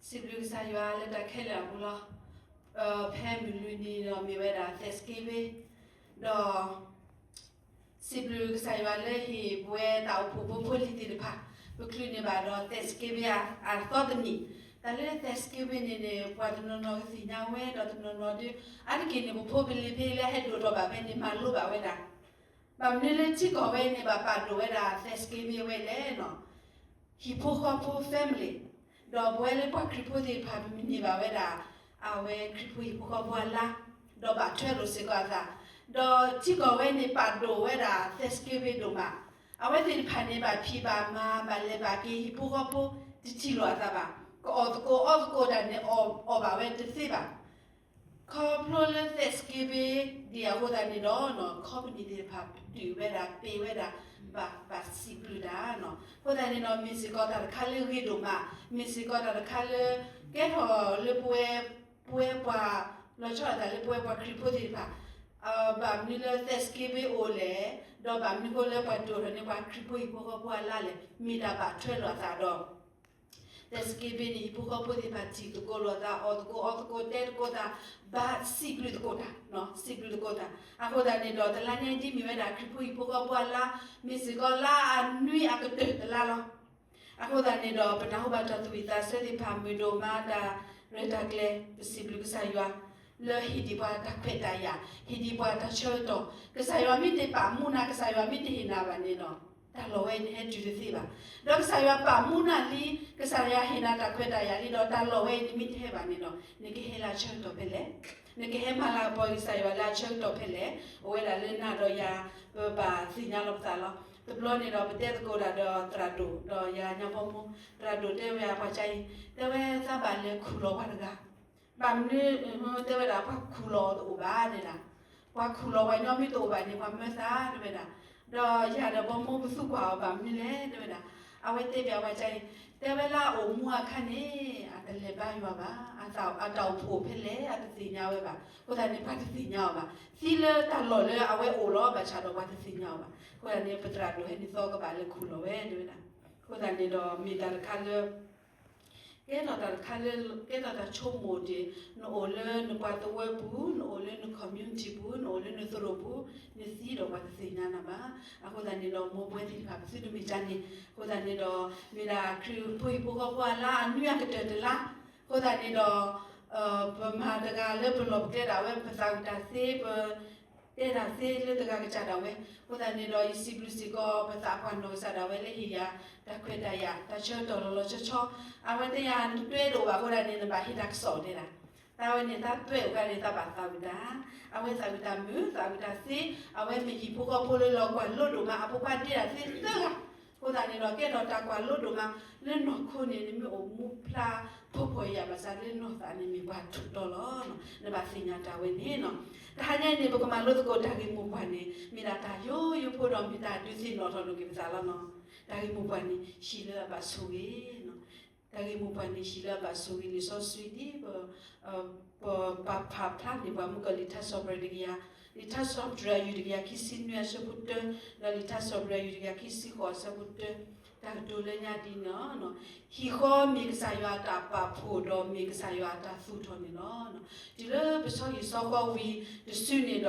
စံးဘျုးကစၢ်ယွၤလၢတၢ်ခဲလၢာ်အပူၤလီၤ. ဖဲမုၢ်လွံၢ်နံၤဒီးမ့ၢ်ဝဲဒၣ် Thanksgiving ဒီး စံးဘျုးကစၢ်ယွၤလၢဟ့ၣ်ပဝဲတၢ်အိၣ်ဖှိၣ်ဖိဖိလံၤသ့ၣ်တဖၣ် ပချုးန့ၢ်ဘၣ်ဒီး Thanksgiving အသီတနံၣ်, တၢ်လၢ Thanksgiving န့ၣ်န့ၣ် ပှၤတနီၤနီၤကသ့ၣ်ညါဝဲ ဒီးတနီၤနီၤဒုး အါတက့ၢ်န့ၣ် ပဖိပလံၤဖဲလၢအဟဲဒိၣ်ထီၣ်ဘၣ်ဖဲန့ၣ် မၤလိဘၣ်ဝဲဒၣ် ဘၣ်မနုၤလၢထံကီၢ်ဝဲန့ၣ် ဘၣ်ပာ်ဒိၣ်ဝဲဒၣ် Thanksgiving ဝဲလဲၣ်နီၤ. ဟံၣ်ဖိဃီဖိ family ဒီးပဝဲလၢပှၤခရံာ်ဖိသ့ၣ်တဖၣ် ပမ့ၢ်န့ၢ်ဘၣ်ဝဲဒၣ် အဝဲခရံာ်ဖိဟံၣ်ဖိဃီဖိအလါ, ဒီးဘၣ်ထွဲလိာ်စ့ၢ်ကီးအသး, ဒီးထံကီၢ်ဝဲန့ၣ် ပာ်ဒိၣ်ဝဲဒၣ် Thanksgiving ဒိၣ်မး, အဝဲသ့ၣ်တဖၣ်န့ၣ် ဘၣ်ဖံးဘၣ်မၤ ဘၣ်လဲၤဘၣ်က့ၤ ဟံၣ်ဖိဃီဖိ တထံၣ်လိာ်အသးဘၣ်, ကအီၣ်သကိးအီသကိးတၢ်န့ၣ် အီၣ်ဘၣ်ဝဲတသ့ဘၣ်. ခီဖျိလၢ Thanksgiving Day အဃိသတးန့ၣ်ဒီး company သ့ၣ်တဖၣ် ပတုာ်ဝဲဒၣ် ပ့ၤဝဲဒၣ် ဘၣ် ဘၣ်စံးဘျုးတၢ်နီၤ. အဃိသတးန့ၣ်ဒီး မ့ၢ်စ့ၢ်ကီးတၢ်တခါလၢဂ့ၤဒိၣ်မး, မ့ၢ်စ့ၢ်ကီးတၢ်တခါလၢ ကဲထီၣ်လၢပဝဲ ပဝဲပှၤ လီၤဆီဒၣ်တၢ်လၢပဝဲပှၤခရံာ်ဖိသ့ၣ်တဖၣ် ဘၣ်မနုၤလၢ Thanksgiving အိၣ်လဲၣ်, ဒီးဘၣ်မနုၤအဃိလၢပှၤဒိၣ်ထီၣ်န့ၢ် ပှၤခရံာ်ဖိဟံၣ်ဖိဃီဖိအလါလဲၣ်, မ့ၢ်တၢ်ဘၣ်ထွဲလိာ်အသးဒီး Thanksgiving န့ၣ် ဟံၣ်ဖိဃီဖိသ့ၣ်တဖၣ် ထံၣ်သကိးလိာ်သး အီၣ်သကိးအီသကိး တဲသကိးသး ဘၣ်စံးဘျုးသကိးတၢ်, စံးဘျုးသကိးတၢ်. အဃိသတးန့ၣ်ဒီး တလါညါဒ်မ့ၢ်ဝဲဒၣ် ခရံာ်ဖိဟံၣ်ဖိဃီဖိအလါ, မ့ၢ်စ့ၢ်ကီးလါအနွံအကတၢၢ်တလါလီၤ. အဃိသတးန့ၣ်ဒီး ပနၢ်ဟူဘၣ်တၢ်သူၣ်ဝံၣ်သးဆၢသ့ၣ်တဖၣ် မုာ်ဒိၣ်မးတၢ်ရဲၣ်တၢ်ကျဲၤ, ပစံးဘျုးကစၢ်ယွၤ လၢဟ့ၣ်ဒံးပှၤတၢ်ခွဲးတၢ်ယာ်, ဟ့ၣ်ဒံးပှၤတၢ်ဆၢကတီၢ်, ကစၢ်ယွၤမ့ၢ်တပာ်မူနၤ ကစၢ်ယွၤမ့ၢ်တဟ့ၣ်နၤဘၣ်န့ၣ်ဒီး တၢ်လီၢ်ဝဲအံၤနဟဲတုၤတသ့ဘၣ်. ဒီးကစၢ်ယွၤပာ်မူနၤလံ, ကစၢ်ယွၤဟ့ၣ်နၤတၢ်ခွဲးတၢ်ယာ်လံဒီး တၢ်လီၢ်ဝဲအံၤနမ့ၢ်တဟဲဘၣ်န့ၣ်ဒီး နကဟဲလၢအဆၢကတီၢ်ဖဲလဲၣ်, နကဟဲမၤလၤကပီၤကစၢ်ယွၤလၢအဆၢကတီၢ်ဖဲလဲၣ်, အိၣ်ဝဲဒၣ်လၢနၤဒီးယၤ ပဘၣ်သ့ၣ်ညါလီၤပသးလီၤ. တဘျီန့ၣ်ဒီး ပတဲသကိးတၢ်ဒီးသရၣ်ဒိၣ် ဒီးယၤညါဘီမိၢ်, သရၣ်ဒိၣ်တဲဝဲအပှၤကါအံၤ, တဲဝဲသးဘၣ်လဲၤခူၣ်လီၤပှၤတဂၤ ဘၣ်မနုၤ, တဲဝဲဒၣ် ပှၤခူၣ်လီၤအီၤတအိၣ်ဘၣ်တဲဒၣ်, ပှၤခူၣ်လီၤပှၤညီမ့ၢ်တအိၣ်ဘၣ်န့ၣ် ပှၤမၢသးတဲဝဲဒၣ်, ဒီးယၤဒီးဘီမိၢ်ပသူၣ်ကွၢ်အီၤဘၣ်မနုၤလဲၣ်တဲဝဲဒၣ်, အဝဲတဲဘၣ်ပှၤကါအံၤ, တဲဝဲလၢအအိၣ်မူအခါန့ၣ် အတလဲၤဘါယွၤဘၣ်, အတၢ်အိၣ်ဖှိၣ်ဖဲလဲၣ် အတသ့ၣ်ညါဝဲဘၣ်, အဃိသတးန့ၣ် ပှၤတသ့ၣ်ညါအီၤဘၣ်, သံလၢတၢ်လီၢ်လၢအဝဲအိၣ်လီၤ ဘၣ်ဆၣ်ဒီးပှၤတသ့ၣ်ညါအီၤဘၣ်, အဃိသတးန့ၣ် ပသရၣ်ဒိၣ်ဟဲန့ၣ်သီကဘၣ်လဲၤခူၣ်လီၤဝဲတဲဝဲဒၣ်, အဃိသတးန့ၣ်ဒီးမ့ၢ်တၢ်တခါလၢ ကဲထီၣ်တၢ်တခါလၢ ကဲထီၣ်တၢ်ဆိကမိၣ်ဒံး, နအိၣ်လၢနပှၤသဝီပူၤ, နအိၣ်လၢန community ပူၤ, နအိၣ်လၢနသရိာ်ပူၤ, နသံဒီးပှၤတသ့ၣ်ညါနၤဘၣ်. အဃိသတးန့ၣ်ဒီး မိၢ်ပဝဲသ့ၣ်တဖၣ် ပသုတမ့ၢ်တၢ်န့ၣ်, အဃိသတးန့ၣ်ဒီး မ့ၢ်ဒၣ်ခရံာ်ဖိဟံၣ်ဖိဃီဖိအလါ အနွံအကတၢၢ်တလါ, အဃိသတးန့ၣ်ဒီး ပမၤတဂၤလၢပလီၢ်ပကျဲဒၣ်ဝဲ ပသးဝံၣ်တၢ်သ့ ပ တဲတၢ်သ့လၢတဂၤကစၢ်ဒၣ်ဝဲ, အဃိသတးန့ၣ်ဒီး ယစံးဘျုးစ့ၢ်ကီး ပသးပှၢ်နီၢ်ကစၢ်ဒၣ်ဝဲလၢဟ့ၣ်ယၤ တၢ်ခွဲးတၢ်ယာ် တၢ်ဆၢကတီၢ်လီၤလီၤဆီဆီ, အဝဲတဲယၤ နတွဲတအိၣ်ဘၣ်အဃိဒၣ်န့ၣ် နဘၣ်ဟ့ၣ်တၢ်ကစီၣ်တဲဒၣ်, တၢ်ဝဲန့ၣ် တၢ်တွဲအိၣ်ခါန့ၣ် တၢ်ဘၣ်သးဝံၣ်တၢ်, အဝဲသးဝံၣ်တၢ်မုာ် သးဝံၣ်တၢ်သ့, အဝဲမ့ၢ်ဟံၣ်ဖိဃီဖိလၢလီၤကွၢ်လိဒိၣ်မး အဖိခွါဒ့တၢ်သ့သၢဂၤ, အဃိသတးန့ၣ်ဒီး ကဲထီၣ်တၢ်ကွၢ်လိဒိၣ်မး လၢနီၢ်ခိန့ၣ် နမ့ၢ်အိၣ်မူဖျါဖှီၣ်ဖှီၣ်ယာ်ဘၣ်ဆၣ်လၢနီၢ်သးန့ၣ်မ့ၢ်ပှၤထူးတီၤလီၤ. နဘၣ်သ့ၣ်ညါတၢ်ဝဲန့ၣ်နီၤ, တဟါညါအံၤန့ၣ် ပကမၤလိသကိးတၢ်ဂ့ၢ်မိၢ်ပှၢ်န့ၣ် မ့ၢ်ဒၣ်တၢ်ယိယိဖိဒီးမ့ၢ်တၢ်ဒုးသ့ၣ်နီၣ်ထီၣ်လိာ်က့ၤပသးလီၤနီၤ. တၢ်ဂ့ၢ်မိၢ်ပှၢ်န့ၣ် ဟံၣ်လၢအဘၣ်ဆိၣ်ဂ့ၤ တၢ်ဂ့ၢ်မိၢ်ပှၢ်န့ၣ် ဟံၣ်လၢအဘၣ်ဆိၣ်ဂ့ၤ လံာ်စီဆှံဒ် ပပာ်ဖျါန့ၢ်ပှၤမုၢ်ကီၢ် လံာ်ထါစံးပတြၢၤတကယၤ, လံာ်ထါစံးပတြၢၤအယုၢ်တကယၤခံဆံနွံအဆၢဖိတၢ, ဒီးလံာ်ထါစံးပတြၢၤအယုၢ်တကယၤခံဆံဃိးအဆၢဖိတၢ, တၢ်ကတိၤလၢညါဒ်န့ၣ်လီၤ. ဟံၣ်ဃီမ့ၢ်ကစၢ်ယွၤအတၢ်ပာ်ဖှိၣ်ဒီးမ့ၢ်ကစၢ်ယွၤအတၢ်သူၣ်ထီၣ်န့ၣ်လီၤ. တုၤလၢပဆီဟံၣ်ဆီဃီဝံၤတစုန့ၣ်ဒီး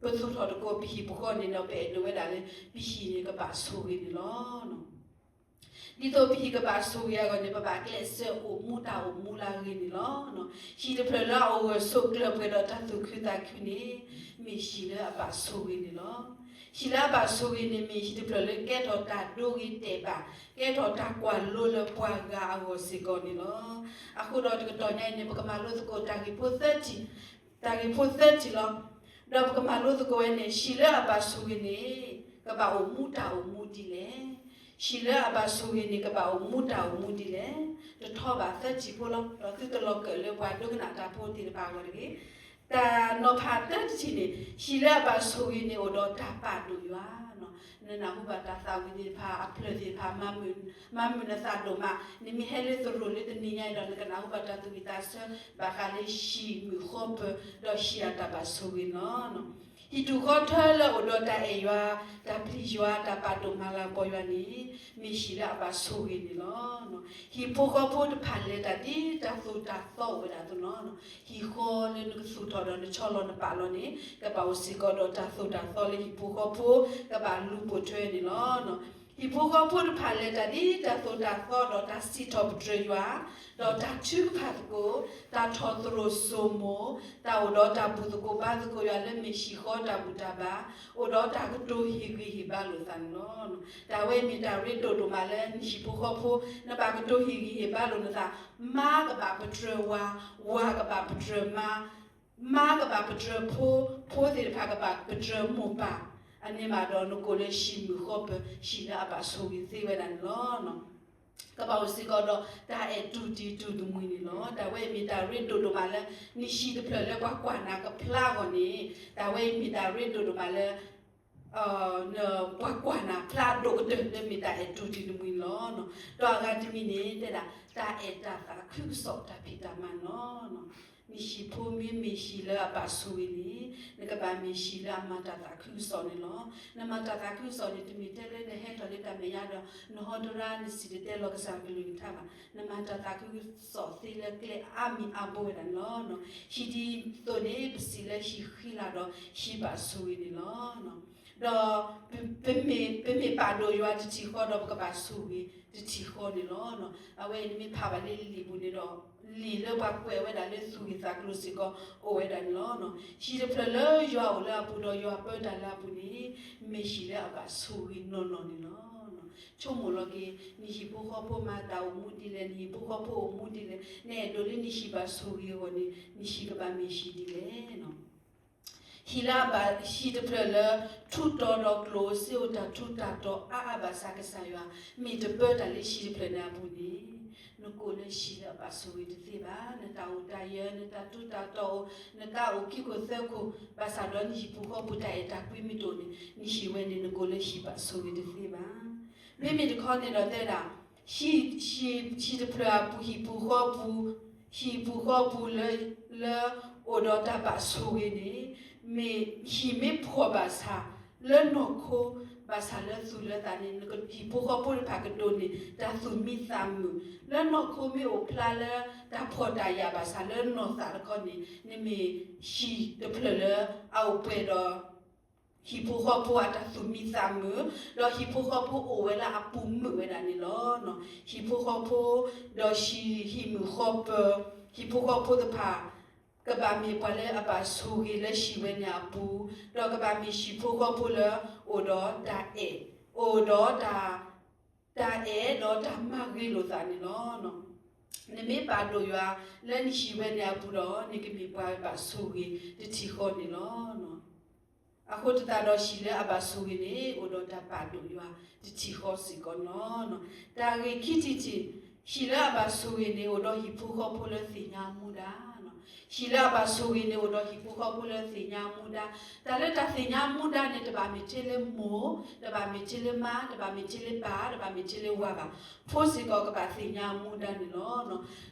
ပသူၣ်ထီၣ်သကိးပဟံၣ်ပဃီန့ၣ်ဒီး ပအဲၣ်ဒိးဝဲဒၣ်လၢ ပဟံၣ်န့ၣ်ကဘၣ်ဆိၣ်ဂ့ၤန့ၣ်လီၤ. ဒ်သိးပဟံၣ်ကဘၣ်ဆိၣ်ဂ့ၤအဂီၢ်န့ၣ် ပဘၣ်ကျဲးစၢးအိၣ်မူတၢ်အိၣ်မူလၢအဂ့ၤန့ၣ်လီၤ. ဟံၣ်တဖျၢၣ်လၢအအိၣ်ဂၢၢ်ဆိးကျၢၤပှဲၤဒီးတၢ်သူၣ်ခုသးခုန့ၣ် မ့ၢ်ဟံၣ်လၢအဘၣ်ဆိၣ်ဂ့ၤန့ၣ်လီၤ. ဟံၣ်လၢအဘၣ်ဆိၣ်ဂ့ၤန့ၣ် မ့ၢ်ဟံၣ်တဖျၢၣ်လၢကဲထီၣ်တၢ်ဒိဂ့ၤတဲာ်ဘၣ်, ကဲထီၣ်တၢ်ကွၢ်လိလၢပှၤဂၤအဂီၢ်စ့ၢ်ကီးန့ၣ်လီၤ. အဃိဒီးတကတီၢ်ညါအံၤန့ၣ် ပကမၤလိသကိးတၢ်ဂ့ၢ်ဖိသၢထံၣ် တၢ်ဂ့ၢ်ဖိသၢထံၣ်လီၤ. ဒီးပကမၤလိသကိးဝဲန့ၣ် ဟံၣ်လၢအဘၣ်ဆိၣ်ဂ့ၤန့ၣ် ကဘၣ်အိၣ်မူတၢ်အိၣ်မူဒ်လဲၣ်. ဟံၣ်လၢအဘၣ်ဆိၣ်ဂ့ၤန့ၣ် ကဘၣ်အိၣ်မူတၢ်အိၣ်မူဒ်လဲၣ်. တထီဘၣ်သၢထံၣ်ဖိလီၤ. ဒီးသုတလီၤကၢၣ်လၢပှၤဒိကနၣ်တၢ်ဖိသ့ၣ်တဖၣ်အဂီၢ်တဂ့ၤ. တၢ်နီၤဖးတၢတထံၣ်န့ၣ် ဟံၣ်လၢအဘၣ်ဆိၣ်ဂ့ၤန့ၣ်အိၣ်ဒီးတၢ်ပာ်ဒိၣ်ယွၤ နနၢ်ဟူဘၣ်တၢ်သးဝံၣ်သ့ၣ်တဖၣ် အဖျၢၣ်သ့ၣ်တဖၣ် မၤမုာ်နသးဒိၣ်မး, နမ့ၢ်ဟဲလၢသရိာ်လၢတနံၤညါအံၤဒီး နကနၢ်ဟူဘၣ်တၢ်သူၣ်ဝံၣ်သးဆၢ ဘၣ်ဃးလၢဟံၣ်မုာ်ဃီပၢၤ ဒီးဟံၣ်အတၢ်ဘၣ်ဆိၣ်ဂ့ၤန့ၣ်လီၤ. ဟံၣ်ထူၣ်ဃီထၢလၢအိၣ်ဒီးတၢ်အဲၣ်ယွၤ, တၢ်ပျံၤယွၤ, တၢ်ပာ်ဒိၣ်မၤလၤကပီၤယွၤန့ၣ် မ့ၢ်ဟံၣ်လၢအဘၣ်ဆိၣ်ဂ့ၤန့ၣ်လီၤ. ဟံၣ်ဖိဃီဖိတဖၣ်လဲၤတၢ်ဒ်တၢ်သိၣ်တၢ်သီအိၣ်ဝဲဒၣ်အသိးလီၤ. ဟံၣ်ဃီလၢနကသူၣ်ထီၣ်ဒီးနဆီလီၤနပာ်လီၤန့ၣ် ကဘၣ်အိၣ်စ့ၢ်ကီးဒီးတၢ်သိၣ်တၢ်သီလၢဟံၣ်ဖိဃီဖိ ကဘၣ်လူၤပိာ်ထွဲန့ၣ်လီၤ. ဟံၣ်ဖိဃီဖိတဖၣ်လဲၤတၢ်ဒ်တၢ်သိၣ်တၢ်သီဒီးတၢ်စံးထီၣ်ပတြၢၤယွၤ, ဒီးတၢ်ထုကဖၣ်သကိး, တၢ်ထီၣ်သရိာ်စိမိၤ, တၢ်အိၣ်ဒီးတၢ်ဘူၣ်သကိးဘါသကိးယွၤလၢမ့ၢ်ဟံၣ်ဃီတၢ်ဘူၣ်တၢ်ဘါ, အိၣ်ဒီးတၢ်ကတိၤဟ့ၣ်ဂံၢ်ဟ့ၣ်ဘါလိာ်သးန့ၣ်လီၤ. တၢ်ဝဲအံၤမ့ၢ်တၢ်ရ့ဒိၣ်ဒိၣ်မးလၢနဟံၣ်ဖိဃီဖိ နဘၣ်ကတိၤဟ့ၣ်ဂံၢ်ဟ့ၣ်ဘါလိာ်နသး, မါကဘၣ်ပတြၢၤဝၤ, ဝၤကဘၣ်ပတြၢၤမါ, မါကဘၣ်ပတြၢၤဖိ, ဖိသ့ၣ်တဖၣ်ကဘၣ်ပတြၢၤမိၢ်ပၢ်, အန့ၣ်မးဒီးနကိးလၢဟံၣ်မုၣ်ဃီပၢၤ ဟံၣ်လၢအဘၣ်ဆိၣ်ဂ့ၤသ့ဝဲဒၣ်န့ၣ်လီၤ. ကဘၣ်အိၣ်စ့ၢ်ကီးဒီးတၢ်အဲၣ်တူၢ်တံၤတူၢ်တမှံၤန့ၣ်လီၤ. တၢ်ဝဲအံၤမ့ၢ်တၢ်ရ့ဒိၣ်ဒိၣ်မးလၢ နဟံၣ်တဖျၢၣ်လၢပှၤကွၢ်နၤကဖျါအဂီၢ်န့ၣ်, တၢ်ဝဲအံၤမ့ၢ်တၢ်ရ့ဒိၣ်ဒိၣ်မးလၢ ပှၤကွၢ်နၤဖျါဒိၣ်ကတၢၢ်လၢမ့ၢ်တၢ်အဲၣ်တူၢ်တံၤတမှံၤန့ၣ်လီၤ. ဒီးအဂၤတမံၤန့ၣ် တဲဒၣ် တၢ်အဲၣ်တၢ်သးခုကစီၣ်တၢ်ဖံးတၢ်မၤန့ၣ်လီၤ. နဟံၣ်ဖိမ့မ့ၢ်ဟံၣ်လၢအဘၣ်ဆိၣ်ဂ့ၤန့ၣ်, နကဘၣ်မ့ၢ်ဟံၣ်လၢအမၤတၢ်သးခုကစီၣ်န့ၣ်လီၤ. နမၤတၢ်သးခုကစီၣ်န့ၣ် တမ့ၢ်ထဲလၢနဟဲထီၣ်လၢတၢ်မဲာ်ညါဒီး နဟီတရါနစံၣ်တဲၤတဲလီၤကစၢ်ကလုၢ်ကထါဘၣ်. နမၤတၢ်သးခုကစီၣ်သ့လၢကျဲအါမံၤအါဘိဝဲဒၣ်န့ၣ်လီၤ. ဟံၣ်ဒ်သိးန့ၣ် ပစံးလၢဟံၣ်ဃံလၤဒီးဟံၣ်ဘၣ်ဆိၣ်ဂ့ၤန့ၣ်လီၤ. ဒီး ပမ့ၢ်ပာ်ဒိၣ်ယွၤတထံၣ်ဃီဒီး ပကဘၣ်ဆိၣ်ဂ့ၤတထံၣ်ဃီန့ၣ်လီၤ. အဝဲအံၤနမ့ၢ်ဖးဘၣ်လၢလံာ်ပူၤန့ၣ်ဒီး လံာ်လၢပှၤကွဲးဝဲဒၣ်လၢသူၣ်ဂ့ၢ်သးကျိၤစ့ၢ်ကီးအိၣ်ဝဲဒၣ်န့ၣ်လီၤ. ဟံၣ်တဖျၢၣ်လၢယွၤအိၣ်လၢအပူၤဒီးယွၤပၢတၢ်လၢအပူၤန့ၣ် မ့ၢ်ဟံၣ်လၢအဘၣ်ဆိၣ်ဂ့ၤနီၢ်နီၢ်န့ၣ်လီၤ. ဆိကမိၣ်လီၤက့ၤ နဟံၣ်ဖိဃီဖိမၤတၢ်အိၣ်မူဒ်လဲၣ်, နဟံၣ်ဖိဃီဖိအိၣ်မူဒ်လဲၣ်, နအဲၣ်ဒိးလၢနဟံၣ်ဘၣ်ဆိၣ်ဂ့ၤအဂီၢ်န့ၣ် နဟံၣ်ကဘၣ်မ့ၢ်ဟံၣ်ဒ်လဲၣ်. ဟံၣ်လၢအဘၣ် ဟံၣ်တဖျၢၣ်လၢ ထူးတီၤဒီးကျိၣ်စ့အိၣ်တၢ်ထူးတၢ်တီၤအါအါဘၣ်ဆၣ် ကစၢ်ယွၤ မ့ၢ်တပၢတၢ်လၢဟံၣ်တဖျၢၣ်န့ၣ်အပူၤန့ၣ် နကိးလၢဟံၣ်လၢအဘၣ်ဆိၣ်ဂ့ၤတသ့ဘၣ်. နတၢ်အိၣ်တၢ်ယၢၤ နတၢ်ထူးတၢ်တီၤအိၣ် နကါအိၣ်ခံခိၣ်သၢခိၣ် ဘၣ်ဆၣ်ဒီးနဟံၣ်ဖိဃီဖိတၢ်အဲၣ်တၢ်ကွံမ့ၢ်တအိၣ်န့ၣ် နဟံၣ်ဝဲန့ၣ် နကိးလၢဟံၣ်ဘၣ်ဆိၣ်ဂ့ၤတသ့ဘၣ်. မ့မ့ၢ်တခီန့ၣ်ဒီးတဲဒၣ် ဟံၣ်တဖျၢၣ်အပူၤ ဟံၣ်ပူၤဃီပူၤ ဟံၣ်ပူၤဃီပူၤလၢ လၢအိၣ်ဒီးတၢ်ဘၣ်ဆိၣ်ဂ့ၤန့ၣ် မ့ၢ်ဟံၣ်မ့ၢ်ဖှီၣ်ဘၣ်ဆၣ် လၢနီၢ်ခိ ဘၣ်ဆၣ်လၢသူၣ်လၢသးန့ၣ် ဟံၣ်ဖိဃီဖိတဖၣ်ကဒိးန့ၢ် တၢ်သူၣ်မံသးမုာ် လၢနီၢ်ခိမ့ၢ်အိၣ်ဖျါလၢတၢ်ဖှီၣ်တၢ်ယာ်ဘၣ်ဆၣ်လၢနီၢ်သးတခီန့ၣ် နမ့ၢ်ဟံၣ်တဖျၢၣ်လၢအအိၣ်ပှဲၤဒီး ဟံၣ်ဖိဃီဖိအတၢ်သူၣ်မံသးမုာ် ဒီးဟံၣ်ဖိဃီဖိအိၣ်ဝဲလၢအပူၤမုာ်ဝဲဒၣ်န့ၣ်လီၤ. ဟံၣ်ဖိဃီဖိ ဒီးဟံၣ်မုၣ်ဃီပၢၤ ဟံၣ်ဖိဃီဖိတဖၣ် ကဘၣ်မ့ၢ်ပှၤလၢအဘၣ်ဆိၣ်ဂ့ၤလၢဟံၣ်ဝဲန့ၣ်အပူၤ ဒီးကဘၣ်မ့ၢ်ဟံၣ်ဖိဃီဖိလၢ အိၣ်ဒီးတၢ်အဲၣ် အိၣ်ဒီးတၢ် တၢ်အဲၣ်ဒီးတၢ်မၤဂ့ၤလိာ်သးန့ၣ်လီၤ. နမ့ၢ်ပာ်ဒိၣ်ယွၤလၢနဟံၣ်ဝဲန့ၣ်အပူၤဒီး နကမ့ၢ်ပှၤဘၣ်ဆိၣ်ဂ့ၤတထံၣ်ဃီန့ၣ်လီၤ. အဃိသတးဒီးဟံၣ်လၢအဘၣ်ဆိၣ်ဂ့ၤန့ၣ် အိၣ်ဒီးတၢ်ပာ်ဒိၣ်ယွၤတထံၣ်ဃီစ့ၢ်ကီးန့ၣ်လီၤ. တၢ်ဂ့ၢ်ခံထံၣ်တထံၣ်, ဟံၣ်လၢအဘၣ်ဆိၣ်ဂ့ၤန့ၣ် အိၣ်ဒီးဟံၣ်ဖိဃီဖိလၢသ့ၣ်ညါအမူဒါ ဟံၣ်လၢအဘၣ်ဆိၣ်ဂ့ၤန့ၣ် အိၣ်ဒီးဟံၣ်ဖိဃီဖိလၢသ့ၣ်ညါအမူဒါ, တၢ်လၢတၢ်သ့ၣ်ညါအမူဒါန့ၣ် တဘၣ်မ့ၢ်ထဲလၢမိၢ်, တဘၣ်မ့ၢ်ထဲလၢမါ, တဘၣ်မ့ၢ်ထဲလၢပၢ်, တဘၣ်မ့ၢ်ထဲလၢဝၤဘၣ်, ဖိစ့ၢ်ကီးကဘၣ်သ့ၣ်ညါအမူဒါန့ၣ်လီၤ.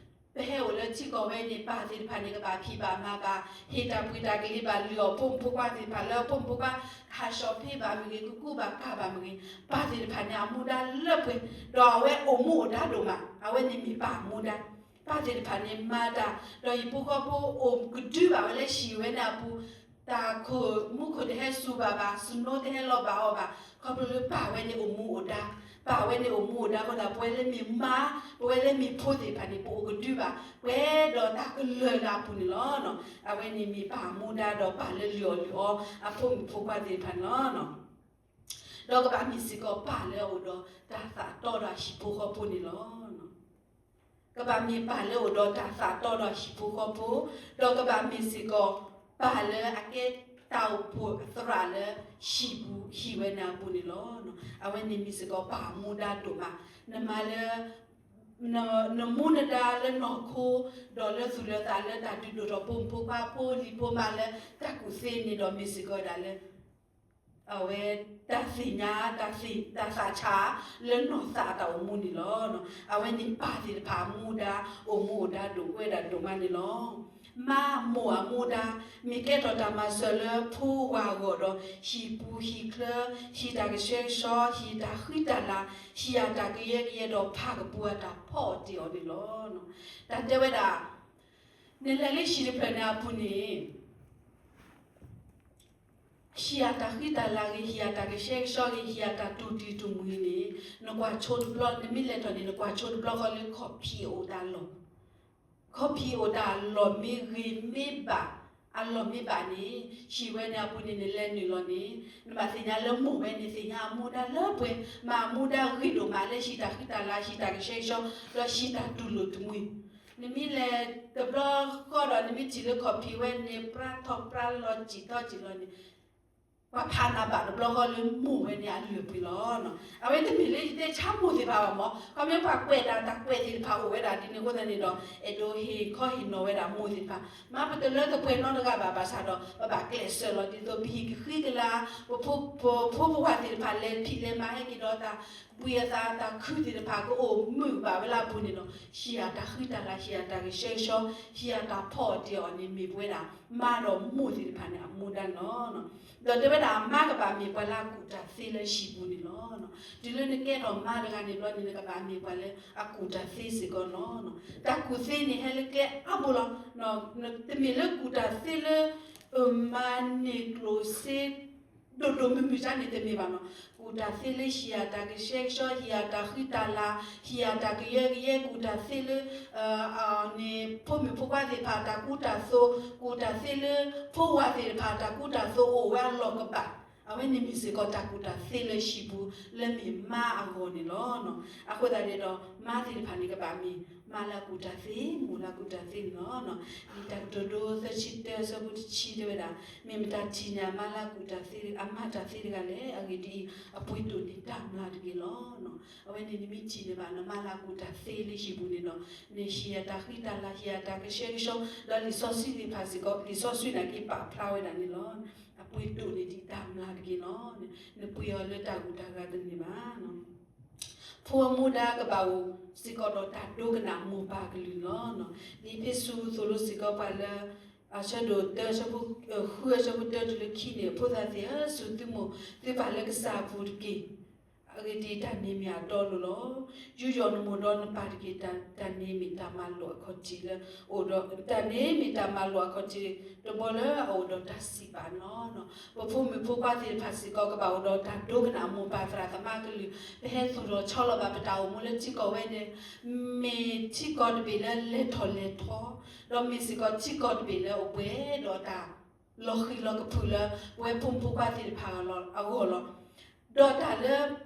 ပဟဲအိၣ်လၢထံကီၢ်ဝဲန့ၣ် ပၢ်သ့ၣ်တဖၣ်န့ၣ် ကဘၣ်ဖံးဘၣ်မၤဘၣ်, ဟ့ၣ်တၢ်ပှ့ၤတၢ်ကလံၤဘၣ် လုၢ်အီၣ်ဖိမုၣ်ဖိခွါသ့ၣ်တဖၣ်လၢဖိမုၣ်ဖိခွါ ဟးဆှီၣ်ဖံးဘၣ်မ့ၢ်ဂ့ၤ, ကကူးဘၣ်ကၤဘၣ်မ့ၢ်ဂ့ၤ, ပၢ်သ့ၣ်တဖၣ်န့ၣ် အမူဒါလၢပှဲၤ, ဒီးအဝဲအိၣ်မူအိၣ်ဒါဒိၣ်မး, အဝဲန့ၣ်မ့ၢ်ပၢ်အမူဒါ. ပၢ်သ့ၣ်တဖၣ်န့ၣ်မၤတၢ်, ဒီးဟံၣ်ဖိဃီဖိအိၣ်ကဒုဘၣ်ဝဲလၢဟံၣ်ဝဲန့ၣ်အပူၤ, တၢ်ခိၣ်မူခိၣ်တဟဲစူၤဘၣ်ဘၣ်, စနိတဟဲလီၤဘၣ်အီၤဘၣ်, ခီဖျိလၢပၢ်ဝဲန့ၣ်အိၣ်မူအိၣ်ဒါ, ပၢ်ဝဲန့ၣ်အိၣ်မူအိၣ်ဒါအဃိသတး ပဝဲလၢမ့ၢ်မါ, ပဝဲလၢမ့ၢ်ဖိသ့ၣ်တဖၣ်န့ၣ် ပအိၣ်ကဒုဘၣ်, ပှဲၤဒီးတၢ်ကလၢၢ်လၢအပူၤန့ၣ်လီၤ. အဝဲန့ၣ်မ့ၢ်ပၢ်အမူဒါဒီးပၢ်လၢလုၢ်အီၣ်လုၢ်အီအဖိမုၣ်ဖိခွါသ့ၣ်တဖၣ်န့ၣ်လီၤ. ဒီးကဘၣ်မ့ၢ်စ့ၢ်ကီးပၢ်လၢအအိၣ်ဒီးတၢ်သးတီဒီးအဟံၣ်ဖိဃီဖိန့ၣ်လီၤ. ကဘၣ်မ့ၢ်ပၢ်လၢအိၣ်ဒီးတၢ်သးတီဒီးအဟံၣ်ဖိဃီဖိ, ဒီးကဘၣ်မ့ၢ်စ့ၢ်ကီး ပၢ်လၢအကဲတၢ်အိၣ်ဖှိၣ်အသရၣ်လၢဟံၣ်ပူၤဟံၣ်ဝဲန့ၣ်အပူၤန့ၣ်လီၤ. အဝဲန့ၣ်မ့ၢ်စ့ၢ်ကီးပၢ်အမူဒါဒိၣ်မး, နမၤလၢ နမူနဒါလၢနီၢ်ခိ, ဒီးလၢသူၣ်လၢသးလၢတၢ်ဒုးဒိၣ်ထီၣ်ဖိမုၣ်ဖိခွါဖိလံၤဖိမါလၢတၢ်ကူၣ်သ့န့ၣ်ဒီးမ့ၢ်စ့ၢ်ကီးဝဲဒၣ်လၢ အဝဲတၢ်သ့ၣ်ညါ တၢ်သ့ၣ် တၢ်သးဆးလၢနီၢ်သးအတၢ်အိၣ်မူန့ၣ်လီၤ. အဝဲန့ၣ်ပၢ်သ့ၣ်တဖၣ်အမူဒါ အိၣ်မူအိၣ်ဒါဒိၣ်ဝဲဒၣ်ဒိၣ်မးန့ၣ်လီၤ. မါမိၢ်အမူဒါ မ့ၢ်ကဲထီၣ်တၢ်မၤစၢၤလၢဖိဝၤအဂီၢ်ဒီး ဟံၣ်ပူၤဟံၣ်ချၢ, ဟံၣ်တၢ်ကဆှဲကဆှီ, ဟံၣ်တၢ်ဃံတၢ်လၤ, ဟံၣ်အတၢ်ကယၢကယဲဒီးဖးကပူၤအတၢ်ဖီအီၣ်တ့ၢ်အီၤန့ၣ်လီၤ. တၢ်တဲဝဲဒၣ် နလဲၤလၢဟံၣ်တဖျၢၣ်န့ၣ်အပူၤန့ၣ် ဟံၣ်အတၢ်ဃံတၢ်လၤဂ့ၤ, ဟံၣ်အတၢ်ကဆှဲကဆှီဂ့ၤ, ဟံၣ်အတၢ်တူၢ်တံၢ်တူၢ်မုၢ်ဂ့ၤန့ၣ် နကွၢ်ဆိတဘျီ, နမ့ၢ်လဲၤထီၣ်န့ၣ် နကွၢ်ဆိတဘျီဃီလၢခီၣ်ဖံးအိၣ်တၢ်လီၢ်, ခီၣ်ဖံးအိၣ်တၢ်အလီၢ်မ့ၢ်ဂ့ၤမ့ၢ်ဘၣ်, အလီၢ်မ့ၢ်ဘၣ်န့ၣ် ဟံၣ်ဝဲန့ၣ်အပူၤန့ၣ် နလဲၤနုာ်လီၤန့ၣ် နဘၣ်သ့ၣ်ညါလၢမိၢ်ဝဲန့ၣ် သ့ၣ်ညါအမူဒါလၢပှဲၤ, မၤအမူဒါဂ့ၤဒိၣ်မးလၢ ဟံၣ်တၢ်ဃံတၢ်လၤ, ဟံၣ်တၢ်ကဆှဲကဆှီ, ဒီးဟံၣ်တၢ်တူၢ်လိာ်တမှံၤ, နမ့ၢ်လဲၤတဘျီဃီဒီး နမ့ၢ်ထံၣ်လၢခီၣ်ဖံးဝဲန့ၣ် ပြါထီၣ်ပြါလီၤ စံၣ်ထီၣ်စံၣ်လီၤန့ၣ် ပှၤဖးနၤဘၣ်တဘျီဃီလၢမိၢ်ဝဲန့ၣ်အလုၢ်အပှ့ၤလီၤ. အဝဲတမ့ၢ်လၢယတဲဆါမိၢ်သ့ၣ်တဖၣ်ဘၣ်မး, ခီဖျိပှၤကွဲးတၢ် တၢ်ကွဲးသ့ၣ်တဖၣ်အိၣ်ဝဲဒၣ်ဒ်န့ၣ်အဃိသတးန့ၣ်ဒီး အဲၣ်ဒိးဟ့ၣ်ခီဟ့ၣ်နီၤဝဲဒၣ်မိၢ်သ့ၣ်တဖၣ်, မ့ၢ်ပတလၢတပှဲၤနီတဂၤဘၣ် ဘၣ်ဆၣ်ဒီး ပဘၣ်ကျဲးစၢးလီၤဒ်သိး ပဟံၣ်ကဃံကလၤ, ပဖိပဝၤသ့ၣ်တဖၣ်လဲၤဖံးလဲၤမၤဟဲက့ၤဒီးတၢ်ဘှံးအသး တၢ်ခုသ့ၣ်တဖၣ်ကအိၣ်မုာ်ဘၣ်ဝဲလၢအပူၤန့ၣ်လီၤ. ဟံၣ်အတၢ်ဃံတၢ်လၤ, ဟံၣ်အတၢ်ကဆှဲကဆှီ, ဟံၣ်အတၢ်ဖီအီၣ်တ့ၢ်အီၤန့ၣ် မ့ၢ်ပဝဲဒၣ် မါဒီးမိၢ်သ့ၣ်တဖၣ်န့ၣ် အမူဒါန့ၣ်လီၤ. ဒီးတဲဝဲဒၣ်မါကဘၣ်မ့ၢ်ပှၤလၢအကူၣ်တၢ်သ့လၢဟံၣ်ပူၤန့ၣ်လီၤ. တုၤလၢနကဲထီၣ်မါတဂၤန့ၣ်ဘျီန့ၣ် နကဘၣ်မ့ၢ်ပှၤလၢအကူၣ်တၢ်သ့စ့ၢ်ကီးလီၤ. တၢ်ကူၣ်သ့န့ၣ်ဟဲလၢကျဲအါဘိလီၤ. တမ့ၢ်လၢကူၣ်တၢ်သ့လၢ မၤန့ၢ်ကျိၣ်စ့ ဒိၣ်ဒိၣ်မုၢ်မုၢ်တၢ်န့ၣ်တမ့ၢ်ဘၣ်လီၤ. ကူၣ်တၢ်သ့လၢဟံၣ်အတၢ်ကဆှဲကဆှီ, ဟံၣ်အတၢ်ဃံတၢ်လၤ, ဟံၣ်အတၢ်ကယၢကယဲ, ကူၣ်တၢ်သ့လၢ န့ၣ် ဖိမုၣ်ဖိခွါသ့ၣ်တဖၣ်အတၢ်ကူတၢ်သိး, ကူၣ်တၢ်သ့လၢ ဖိဝၤသ့ၣ်တဖၣ်အတၢ်ကူတၢ်သိးအိၣ်ဝဲအလီၢ်ကဘၣ်, အဝဲန့ၣ်မ့ၢ်စ့ၢ်ကီးတၢ်ကူၣ်တၢ်သ့လၢဟံၣ်ပူၤ လၢမ့ၢ်မါအဂီၢ်န့ၣ်လီၤ. အဃိသတးန့ၣ်ဒီး မါသ့ၣ်တဖၣ်န့ၣ်ကဘၣ်မ့ၢ် မါလၢအကူၣ်တၢ်သ့, မိၢ်လၢအကူၣ်တၢ်သ့န့ၣ်လီၤ. လံာ်တၢ်ကတိၤဒိသၢဆံတၢ အဆၢဖိတဆံတဲဝဲဒၣ်, မ့ၢ်မတၤထံၣ်န့ၢ်အမါလၢအကူၣ်တၢ်သ့, အမၤတၢ်သ့တဂၤလဲၣ်. အဂ့ၢ်ဒ်အံၤ, အပှ့ၤဒိၣ်န့ၢ်တၢ်မျၢ်တဂ့ၤလီၤ. အဝဲန့ၣ်နမ့ၢ်ထံၣ်န့ၢ်ဘၣ်နမါလၢအကူၣ်တၢ်သ့လၢဟံၣ်ပူၤန့ၣ်ဒီး နဟံၣ်အတၢ်ဃံတၢ်လၤ, ဟံၣ်အတၢ်ကဆှဲကဆှီ, ဒီးလံာ်စီဆှံသ့ၣ်တဖၣ်စ့ၢ်ကီး, လံာ်စီဆှံန့ၣ်က့ၤပာ်ဖျါဝဲဒၣ်န့ၣ်လီၤ. အပှ့ၤဒိၣ်န့ၢ်ဒံးတၢ်မျၢ်တဂ့ၤလီၤ. နပှ့ၤအီၤလၢတၢ်ဂုၤတၢ်ဂၤတန့ၢ်ဘၣ်. ဖိအမူဒါကဘၣ်အိၣ်စ့ၢ်ကီးဒီးတၢ်ဒိကနၣ်မိၢ်ပၢ်ကလုၢ်လီၤ. လံာ်အ့းဖ့းစူးသိၣ်လိစ့ၢ်ကီးပှၤလၢ အဆၢဒိၣ်တၢ အဆၢဖိ ဃု အဆၢဖိတၢတုၤလၢခံန့ၣ်, ဖိသၣ်သ့ၣ်ဧၢ, စူၢ်သုမိၢ်သုပၢ်လၢကစၢ်အပူၤတက့ၢ်. အဂ့ၢ်ဒ်အံၤ, တၢ်န့ၣ်မ့ၢ်အတီအလိၤလီၤ. ယူးယီၣ်နမိၢ်ဒီးနပၢ်တက့ၢ်. တၢ်န့ၣ်မ့ၢ်တၢ်မၤလိာ်အခီၣ်ထံးလၢအိၣ်ဒီး, တၢ်န့ၣ်မ့ၢ်တၢ်မၤလိာ်အခီၣ်ထံးတဘီလၢအအိၣ်ဒီးတၢ်စံးပာ်န့ၣ်လီၤ. ပဖိမုၣ်ဖိခွါသ့ၣ်တဖၣ်စ့ၢ်ကီး ကဘၣ်အိၣ်ဒီးတၢ်ဒိကနၣ်မိၢ်ပၢ်သရၣ်သမါကလုၢ်, ပဟဲသူၣ်ထီၣ်ဆီလီၤဘၣ်ပတၢ်အိၣ်မူလၢထံကီၢ်ဝဲန့ၣ် မ့ၢ်ထံကီၢ်တဘ့ၣ်လၢလဲၤထီၣ်လဲၤထီ, ဒီးမ့ၢ်စ့ၢ်ကီးထံကီၢ်တဘ့ၣ်လၢအိၣ်ပှဲၤဒီးတၢ်လီၤဃံၤလီၤကဖုးလၢ ပဝဲဖိမုၣ်ဖိခွါသ့ၣ်တဖၣ်အဂီၢ်လီၤ. ဒီးတၢ်လၢ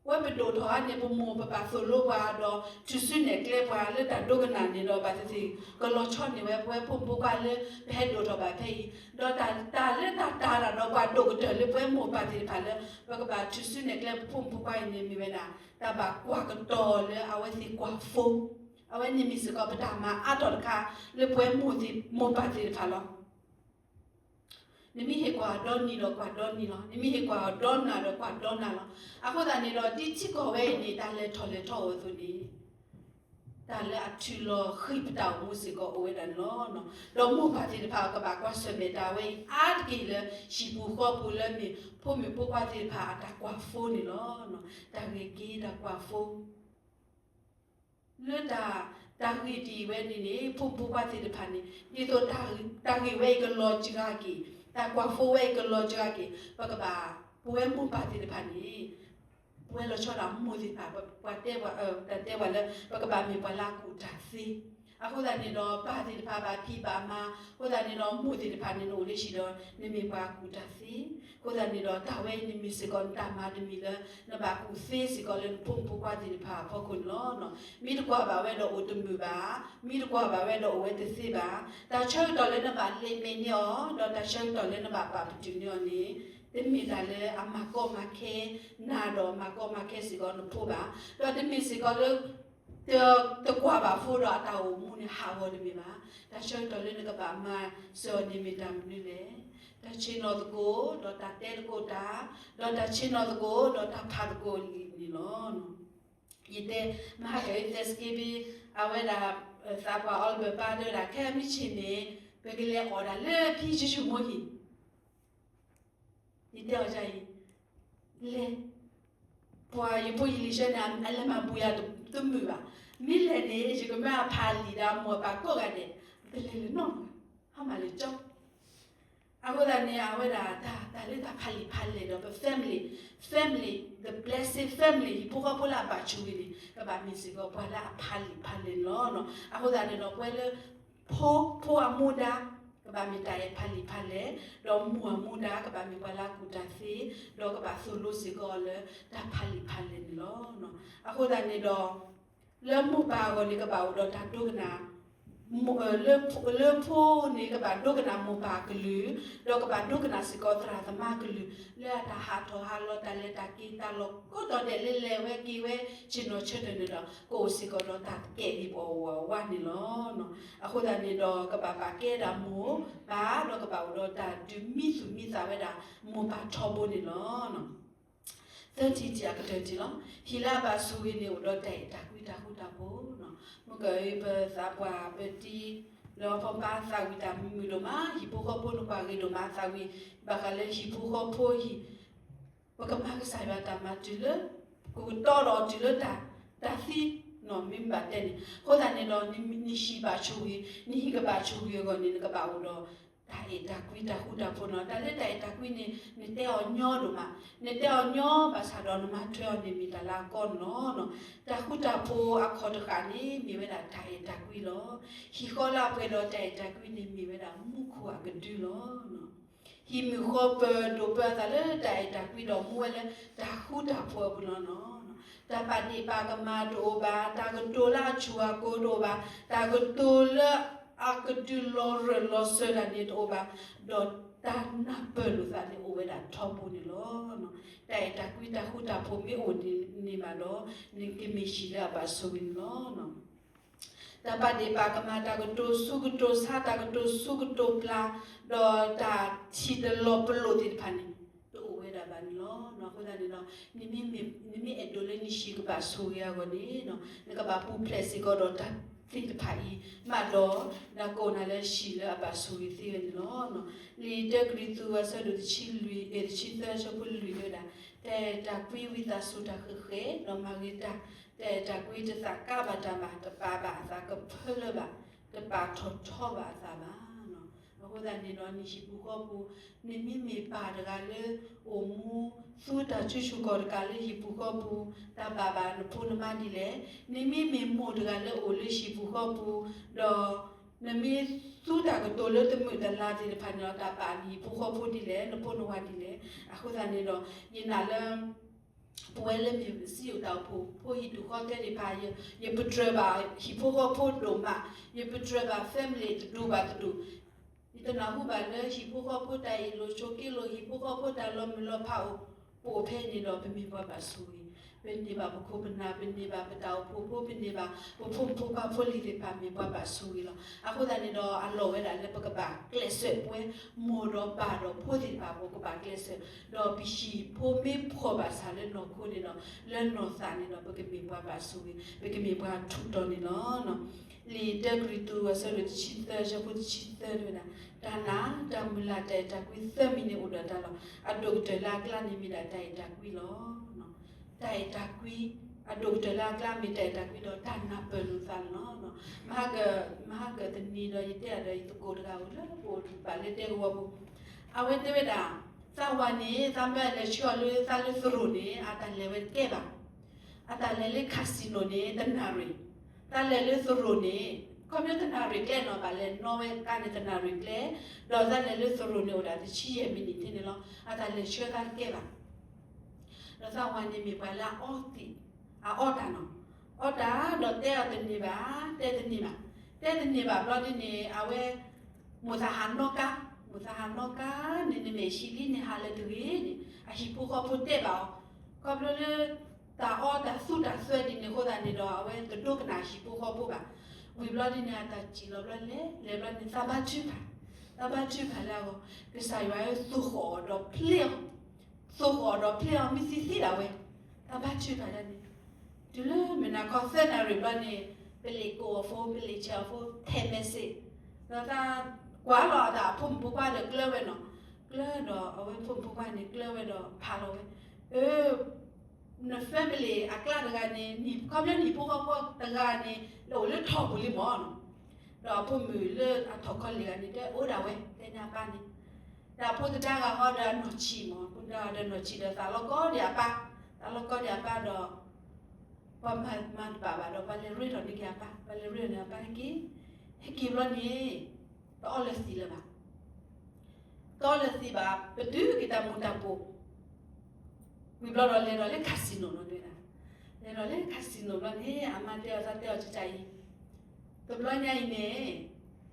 ဝဲပဒိၣ်ထီၣ်ဧါန့ၣ် ပမိၢ်ပပၢ်သိၣ်လိပှၤဒီး ထုးစုနဲၣ်ကျဲပှၤလၢတၢ်ဒိကနၣ်န့ၣ်ဒီး ဘၣ်သ့ၣ်သ့ၣ် ကလီၤဆီန့ၢ်ဝဲပဝဲဖိမုၣ်ဖိခွါလၢ ပဟဲဒိၣ်ထီၣ်ဘၣ်ဖဲအံၤ, ဒီးတၢ်လၢတၢ်တၢ်တၢ်ဒီးပှၤဒိၣ်ကတၢၢ်လၢပဝဲမိၢ်ပၢ်သ့ၣ်တဖၣ်လၢ ပကဘၣ်ထုးစုနဲၣ်ကျဲပဖိမုၣ်ဖိခွါအံၤန့ၣ် မ့ၢ်ဝဲဒၣ် တၢ်ဘၣ်ကွၢ်ကတီၤလၢအဝဲသ့ၣ်ကွၢ်ဖိ, အဝဲန့ၣ်မ့ၢ်စ့ၢ်ကီးပတၢ်မၤအါထီၣ်တခါ လၢပဝဲမိၢ်သ့ၣ်မိၢ်ပၢ်သ့ၣ်တဖၣ်လီၤ. နမ့ၢ်ဟ့ၣ်ကွၢ်အီၤဒီနံၤဒီးကွၢ်ဒီနံၤလီၤ. နမ့ၢ်ဟ့ၣ်ကွၢ်အီၤဒီနၤဒီးကွၢ်ဒီနၤလီၤ. အဃိသတးန့ၣ်ဒီး ဒ်ထံကီၢ်ဝဲအံၤန့ၣ် တၢ်လဲၤထီၣ်လဲၤထီအိၣ်အသိးန့ၣ် တၢ်လၢအထုးလီၤဃံၤပတၢ်အိၣ်မူစ့ၢ်ကီးအိၣ်ဝဲဒၣ်န့ၣ်လီၤ. ဒီးမိၢ်ပၢ်သ့ၣ်တဖၣ်ကဘၣ်ကွၢ်ဆၢၣ်မဲာ်တၢ်ဝဲအံၤအါတက့ၢ်လၢ ဟံၣ်ပူၤဃီပူၤလၢမ့ၢ်ဖိမုၣ်ဖိခွါသ့ၣ်တဖၣ်အတၢ်ကွၢ်ဖိန့ၣ်လီၤ. တၢ်ဂ့ၢ်က့တၢ်ကွၢ်ဖိ လၢတၢ် တၢ်ဂ့ၢ်ဒ်အံၤဝဲန့ၣ်န့ၣ် ဖိမုၣ်ဖိခွါသ့ၣ်တဖၣ်န့ၣ် ဒ်သိးတၢ်ဂ့ၢ်ဝဲအံၤကလီၤစှၤက့ၤ, တၢ်ကွၢ်ဖိဝဲအံၤကလီၤစှၤက့ၤ ပကဘၣ် ပဝဲမိၢ်ပၢ်သ့ၣ်တဖၣ်န့ၣ် ပဝဲလီၤဆီဒၣ်မိၢ်သ့ၣ်တဖၣ် ပှၤတဲပှၤ တၢ်တဲပှၤလၢ ပကဘၣ်မ့ၢ်ပှၤလၢအကူၣ်တၢ်သ့. အဃိသတးန့ၣ်ဒီး ပၢ်သ့ၣ်တဖၣ်ဘၣ်ဖံးဘၣ်မၤ, အဃိသတးန့ၣ်ဒီး မိၢ်သ့ၣ်တဖၣ်န့ၣ် နအိၣ်လၢဟံၣ်ဒီး နမ့ၢ်ပှၤကူၣ်တၢ်သ့. အဃိသတးန့ၣ်ဒီး တၢ်ဝဲအံၤန့ၣ်မ့ၢ်စ့ၢ်ကီးနတၢ်မၤတမံၤလၢ နဘၣ်ကူၣ်သ့စ့ၢ်ကီးလၢနဖိမုၣ်ဖိခွါသ့ၣ်တဖၣ်အဖီခိၣ်န့ၣ်လီၤ. မ့ၢ်တကွၢ်ဘၣ်ဝဲဒီးအိၣ်တမုာ်ဘၣ်, မ့ၢ်တကွၢ်ဘၣ်ဝဲဒီးအိၣ်ဝဲတသ့ဘၣ်. တၢ်ဆၢကတီၢ်လၢနဘၣ်လ့မဲာ်န့ၢ်အီၤ ဒီးတၢ်ဆၢကတီၢ်လၢနဘၣ်ပာ်ပတုာ်န့ၢ်အီၤန့ၣ် တမ့ၢ်တၢ်လၢအမၤကီမၤခဲနၤဒီးမၤကီမၤခဲစ့ၢ်ကီးနဖိဘၣ်. ဒီးတမ့ၢ်စ့ၢ်ကီးလၢ တကွၢ်ဘၣ်ဖိဒီးအတၢ်အိၣ်မူန့ၣ်ဟးဂီၤတမ့ၢ်ဘၣ်. တၢ်ဆၢကတီၢ်လၢနကဘၣ်မၤစၢၤအီၤန့ၣ်မ့ၢ်တၢ်မနုၤလဲၣ်. တၢ်ဆ့ၣ်နီၤသကိး, ဒီးတၢ်တဲသကိးတၢ်, ဒီးတၢ်ဆ့ၣ်နီၤသကိး, ဒီးတၢ်ဖးသကိးန့ၣ်လီၤ. ယတဲ, မဟါက Thanksgiving အဝဲဒၣ် သးပှၢ်အီလဘၢၣ်ပၢ်တဲဝဲဒၣ် ခဲမုၢ်ဆ့ၣ်န့ၣ် ပကလဲၤအီၣ်ဒၣ်လၢဖံယ့ၣ်ၡူးမိၢ်ဟံၣ် ယတဲအီၤဒ်အံၤ, လဲၤ, ပှၤယဖိယလံၤဆှၢန့ၣ် အလဲၤမၤဘူၣ်ယၤတမုာ်ဘၣ်. မ့ၢ်လဲၤန့ၣ် ယကမၢအဖးလံာ်ဒီးအမိၢ်အပၢ်ကိးဂၤဒဲး, ပကလဲၤလၢနီၢ်ပၤ, ဟါမၢ်လၢကၠီ. အဃိသတးန့ၣ် အဝဲဒၣ်တၢ်လၢတၢ်ဖးလံာ်ဖးလဲၢ်ဒီးပ family, family, the blessed family ဟံၣ်ဖိဃီဖိလၢအဘၣ်ဆိၣ်ဂ့ၤန့ၣ် ကဘၣ်မ့ၢ်စ့ၢ်ကီးပှၤလၢအဖးလံာ်ဖးလဲၢ်န့ၣ်လီၤ. အဃိသတးန့ၣ်ဒီး ပဝဲလၢ ဖိ, ဖိအမူဒါ ကဘၣ်မ့ၢ်တၢ်အဲၣ်ဖးလံာ်ဖးလဲၢ်, ဒီးမိၢ်အမူဒါ ကဘၣ်မ့ၢ်ပှၤလၢအကူၣ်တၢ်သ့, ဒီးကဘၣ်သိၣ်လိစ့ၢ်ကီးအီၤလၢတၢ်ဖးလံာ်ဖးလဲၢ်န့ၣ်လီၤ. အဃိသတးန့ၣ်ဒီး လၢမိၢ်ပၢ်အဂီၢ်န့ၣ် ကဘၣ်အိၣ်ဒီးတၢ်ဒိကနၣ် လၢဖိန့ၣ် ကဘၣ်ဒိကနၣ်မိၢ်ပၢ်အကလုၢ်, ဒီးကဘၣ်ဒိကနၣ်စ့ၢ်ကီးသရၣ်သမါအကလုၢ် လၢအတၢ်ဟးထီၣ်ဟးလီၤ တၢ်လဲၤတၢ်က့ၤ တၢ်လီၢ်ကိးတီၤဒဲး လၢလဲၤဝဲက့ၤဝဲ ဆ့ၣ်နီၤဆၢထၢၣ်န့ၣ်ဒီး ကအိၣ်စ့ၢ်ကီးဒီးတၢ်ကဲးလံာ်ပဝဲဝါန့ၣ်လီၤ. အဃိသတးန့ၣ်ဒီး ကဘၣ်ပာ်ကဲဒၣ်မိၢ်ပၢ် ဒီးကဘၣ်အိၣ်ဒီးတၢ်ဒုးမံသူၣ်မံသးဝဲဒၣ်မိၢ်ပၢ်ထီဘိန့ၣ်လီၤ. သၢထံၣ်တၢ်အကတၢၢ်တထံၣ်လီၤ. ဟံၣ်လၢအဘၣ်ဆိၣ်ဂ့ၤန့ၣ် အိၣ်ဒီးတၢ်အဲၣ်တၢ်ကွံတၢ်ဃူတၢ်ဖိး. မ့ၢ်ကပသးပှၢ်ပတံၤလၢအဖီပာ်သးဝံၣ်တၢ်မုာ်မုာ်ဒိၣ်မး, ဟံၣ်ဖိဃီဖိနကွၢ်ဂ့ၤဒိၣ်မး သးဝံၣ်ဘၣ်ဃးလၢဟံၣ်ဖိဃီဖိဟံၣ်, ပကမၤကစၢ်ယွၤတၢ်မၤတုၤလၢ ကကတီဒီးတုၤလၢတၢ်, တၢ်သံနီၣ်မ့ၢ်ဘၣ်တဲန့ၣ်. အဃိသတးန့ၣ်ဒီး နဟံၣ်ဘၣ်ဆိၣ်ဂ့ၤ, နဟံၣ်ကဘၣ်ဆိၣ်ဂ့ၤအဂီၢ်န့ၣ် နကဘၣ်အိၣ်ဒီး တၢ်အဲၣ်တၢ်ကွံတၢ်ဃူတၢ်ဖိးန့ၣ်လီၤ. တၢ်လၢတၢ်အဲၣ်တၢ်ကွံန့ၣ် နတဲအီၤညီဒိၣ်မး, နတဲအီၤညီဘၣ်ဆၣ်ဒီးနမၤထွဲအီၤန့ၣ်မ့ၢ်တၢ်လၢအကီန့ၣ်လီၤ. တၢ်ဃူတၢ်ဖိးအခီၣ်တဃၣ်န့ၣ် မ့ၢ်ဝဲဒၣ်တၢ်အဲၣ်တၢ်ကွံလီၤ. ဟံၣ်ဃီလၢအပှဲၤဒီးတၢ်အဲၣ်တၢ်ကွံန့ၣ် မ့ၢ်ဝဲဒၣ်မူခိၣ်အကဒုလီၤ. ဟံၣ်မုၣ်ဃီပၢၢ်ဒိၣ်ပၢၢ်အသးလၢတၢ်အဲၣ်တၢ်ကွံဒီးမူဝဲလၢတၢ်ဃူတၢ်ဖိးအပူၤလီၤန့ၣ်လီၤ. တၢ်ပာ်ဒ့ၣ်ပာ်ကမၣ်တအိၣ်ဘၣ်, တၢ်ကတိၤလၢအဆူၣ်အကိၤတအိၣ်ဘၣ်, တၢ်ကတိၤလၢအကဒုးလီၤရၢၢ်လီၤစၢၤတၢ်န့ၣ်တအိၣ်ဘၣ်, ဒီးတၢ်နၢ်ပၢၢ်လိာ်သးန့ၣ်အိၣ်ဝဲဒၣ်ထီဘိန့ၣ်လီၤ. တၢ်အဲၣ်တၢ်ကွံတၢ်ဃူတၢ်ဖိးမ့ၢ်အိၣ်န့ၣ်ဘၣ်ဒီး နကမ့ၢ်ဟံၣ်လၢအဘၣ်ဆိၣ်ဂ့ၤန့ၣ်လီၤ. တၢ်ပာ်ဒ့ၣ်ပာ်ကမၣ် တၢ်ကတိၤဆူးကတိၤဆါ တၢ်ကတိၤဆူးကတိၤပျၢ်, ဒီးတၢ်ထံၣ်တလီၤပလိာ်သ့ၣ်တဖၣ်န့ၣ် တအိၣ်ဝဲဒၣ်ဘၣ်န့ၣ်လီၤ. အဃိသတးန့ၣ်ဒီး နမ့ၢ်အဲၣ်ဒိးလၢနဟံၣ်ကဘၣ်ဆိၣ်ဂ့ၤအဂီၢ်န့ၣ် နကဘၣ်ပူၤဖျဲးစ့ၢ်ကီးဒီးတၢ်သ့ၣ်တဖၣ်အံၤ မးဒီး နကိးနၤလၢဟံၣ်လၢအဘၣ်ဆိၣ်ဂ့ၤသ့ဝဲန့ၣ်လီၤ. လံာ်တၢကရံၣ်သူး အဆၢဒိၣ်တဆံလွံၢ်, တဆံသၢ အဆၢဖိလွံၢ်တဲဝဲဒၣ်, တၢ်အဲၣ်တၢ်ကွံဝံသးစူၤတၢ်ဃဲၤဃဲၤ ဒီးမၤဂ့ၤတၢ်, တၢ်အဲၣ်တၢ်ကွံတသးကါဘၣ်တၢ်ဘၣ်, တပာ်ဘၣ်အသးကဖၢလၢဘၣ်, တပာ်ထီၣ်ထီဘၣ်အသးဘၣ်. အဃိသတးန့ၣ်ဒီး နဟံၣ်ပူၤဃီပူၤ နမ့မ့ၢ်ပၢ်တဂၤလၢအိၣ်မူ သူတၢ်စုဆူၣ်ကီၢ်တကးလၢဟံၣ်ပူၤဃီပူၤ တၢ်ဘၣ်ဘၣ်နဖိနမါဒ်လဲၣ်. နမ့မ့ၢ်မိၢ်တဂၤလၢအိၣ်လၢဟံၣ်ပူၤဃီပူၤ ဒီး နမ့ၢ်သူတၢ်ကတိၤလၢတမုာ်တလၤသ့ၣ်တဖၣ်န့ၣ်ဒီး တၢ်ဘၣ်နဟံၣ်ပူၤဃီပူၤဒ်လဲၣ်, နဖိနဝၤဒ်လဲၣ်. အဃိသတးန့ၣ်ဒီး ယနာ်လၢ ပဝဲလၢမ့ၢ်စံးအိၣ်တၢ်အိၣ်ဖှိၣ် ဖိဟံၣ်ဒူၣ်ဃီသဲသ့ၣ်တဖၣ် ယပတြၢၤဘၣ်ဟံၣ်ဖိဃီဖိဒိၣ်မး, ယပတြၢၤဘၣ် family တဒူၣ်ဘၣ်တဒူၣ်, ယတနၢ်ဟူဘၣ်လၢဟံၣ်ဖိဃီဖိတၢ်အ့ၣ်လိာ်ဆိးက့လိာ် ဟံၣ်ဖိဃီဖိတၢ်လီၤမုၢ်လီၤဖးအိၣ် ပအိၣ်ဖဲအံၤန့ၣ်ဒီး ပမ့ၢ်ပှၤဘၣ်ဆိၣ်ဂ့ၤ, ပန့ၢ်ဘၣ်ပခိၣ်ပနၢ် ပန့ၢ်ဘၣ်ပတၢ်အိၣ်ဖှိၣ်ဖိ ပန့ၢ်ဘၣ်ပဖိမုၣ်ဖိခွါဖိလံၤသ့ၣ်တဖၣ် မ့ၢ်ပှၤဘၣ်ဆိၣ်ဂ့ၤလီၤ. အဃိသတးန့ၣ်ဒီး အလီၢ်ဝဲဒၣ်လၢပကဘၣ်ကျဲးစၢးပဝဲ မိၢ်ဒီးပၢ်ဒီးဖိသ့ၣ်တဖၣ်အဂီၢ် ကဘၣ်ကျဲးစၢး, ဒီးပဟံၣ်ဖိမ့ၢ်ဖှီၣ်ဘၣ်ဆၣ်လၢနီၢ်ခိန့ၣ်ဒီး လၢနီၢ်သးန့ၣ်ဒီး ပကမ့ၢ်ပှၤဘၣ်ဆိၣ်ဂ့ၤ, ပကမ့ၢ်ပှၤထူးတီၤန့ၣ်လီၤ. လံာ်တၢကရံၣ်သူး အဆၢဒိၣ်တဆံသၢ အဆၢဖိတဆံသၢတဲဝဲဒၣ်, တၢ်နာ် တၢ်မုၢ်လၢ် တၢ်အဲၣ်တၢ်ကွံသၢမံၤန့ၣ်အိၣ်ဒီးတၢ်လီၤ. အဒိၣ်ကတၢၢ်လၢအကျါန့ၣ် မ့ၢ်ဒၣ်တၢ်အဲၣ်တၢ်ကွံလီၤ. တၢ်အဲၣ်တၢ်ကွံ အဒိၣ်ကတၢၢ်လၢအကျါ မ့ၢ်တၢ်အဲၣ်တၢ်ကွံဒီးတၢ်နၢ်ပၢၢ်လိာ်သးန့ၣ်လီၤ. မဟါက, မဟါကတနံၤဒီး ယတဲဒီးယသကိးတဂၤဧိၤလၢပအိၣ်ဘၣ်လၢတဲကဝီၤပူၤ, အဝဲတဲဝဲဒၣ်, သးဝၤန့ၣ် သးမၢလဲၤဆှၢအီၤလၢသးလၢသရိာ်န့ၣ် အတၢ်လဲၤဝဲတကဲဘၣ်. အတၢ်လဲၤလၢ casino န့ၣ် တနၣ်ရံၣ်, သးလဲၤလၢသရိာ်န့ၣ် ခီဖျိတနၣ်ရံၣ်ကျဲနီၤ ဘၣ်လဲၤနီၣ်ဝဲကါန့ၣ် တနၣ်ရံၣ်ကျဲ, ဒီးသးလဲၤလၢသရိာ်န့ၣ် အိၣ်ဒၣ်တဆံယဲၢ်မံးနံးထဲန့ၣ်လီၤ. အတၢ်လဲၤဆှၢသးတကဲဘၣ်. ဒီးသးဝၤန့ၣ်မ့ၢ်ပှၤလၢအအီသံး, အအီတၢ်နီၤ, အီတၢ်ဒီးတဲအီၤတန့ၢ်ဘၣ်, တဲတန့ၢ်ဘၣ်, တဲတန့ၢ်ဘၣ်ဘျီဒ်န့ၣ် အဝဲ မိၢ်သးဟးနီၣ်ကါ, မိၢ်သးဟးနီၣ်ကါန့ၣ် နမဲာ်ဆံးလံန့ၣ် ဟးလၢတဂ့ၤန့ၣ် အဟံၣ်ဖိဃီဖိတဲဘၣ်အီၤ, ခီဖျိလၢ တၢ်အီတၢ်သူတၢ်သွဲဒ်န့ၣ်အဃိသတးန့ၣ်ဒီး အဝဲတဒိကနၣ်ဟံၣ်ဖိဃီဖိဘၣ်. ဝံၤဘျီဒ်န့ၣ် အတၢ်စံၣ်လီၤဘျီလဲၤ လဲၤဘျီန့ၣ် သးဘါထုကဖၣ်, သးဘါထုကဖၣ်လၢအဂီၢ်, ကစၢ်ယွၤဧၢ သူၣ်ဃီၣ်အီၤဒီးဖျ့အီၤ, သူၣ်ဃီၣ်အီၤဒီးဖျ့အီၤ မ့ၢ်သံသံဒၣ်ဝဲ, သးဘါထုကဖၣ်ဒၣ်န့ၣ်, တုၤလၢမုၢ်နၤခီသၢနၣ်ရံၣ်ဘျီန့ၣ် ပလ့ၣ်ကိးအီၤဖိ ပလ့ၣ်ဆဲးအီၤဖိ ထဲးmessage ဒီးသးကွၢ်လီၤအသးအဖိမုၣ်ဖိခွါဒီးကျၢၤဝဲနီၤ, ကျၢၤဒီးအဝဲဖိမုၣ်ဖိခွါန့ၣ်ကျၢၤဝဲဒီးဖးလီၤဝဲ, အၢ နfamilyအကျါတဂၤန့ၣ် ခီဖျိနဟံၣ်ဖိဃီဖိတဂၤန့ၣ် လၢအိၣ်လၢထီၣ်ပူၤလံမၢ်နီၤ, ဒီးအဖိမုၣ်လၢအထီၣ်ခီလ့ၣ်ဂၤန့ၣ် တဲအိၣ်ဒၣ်ဝဲ တဲန့ၢ်အပၢ်န့ၣ်, ဒီးအဖိသဒါဂၤဃီဒီးအနီၢ်ဆံးမၢ်, အဖိသဒါဂၤဒီးနီၢ်ဆံးဒီးသးလီၤကီဒံးအပၢ်, သးလီၤကီဒံးအပၢ်ဒီး ပှၤမၤတဘၣ်ဘၣ်ဒီး ပှၤလဲၤရ့ထီၣ်န့ၢ်က့ၤအပၢ်, ပှၤလဲၤရ့ထီၣ်န့ၢ်အပၢ်ဟဲက့ၤ, ဟဲက့ၤဘျီန့ၣ် တအီလၢသံးလၢၤဘၣ် တအီလၢသံးဘၣ် ပတုာ်က့ၤတၢ်မူၤတၢ်ဘှီး, ဝံၤဘျီဒီးလဲၤဒီးလၢ casino နီၤတဲဒၣ်, လဲၤဒီးလၢ casino ဘျီန့ၣ် အမါတဲအီၤ သးတဲအီၤ ကကါအံၤ, တဘျီညါအံၤန့ၣ်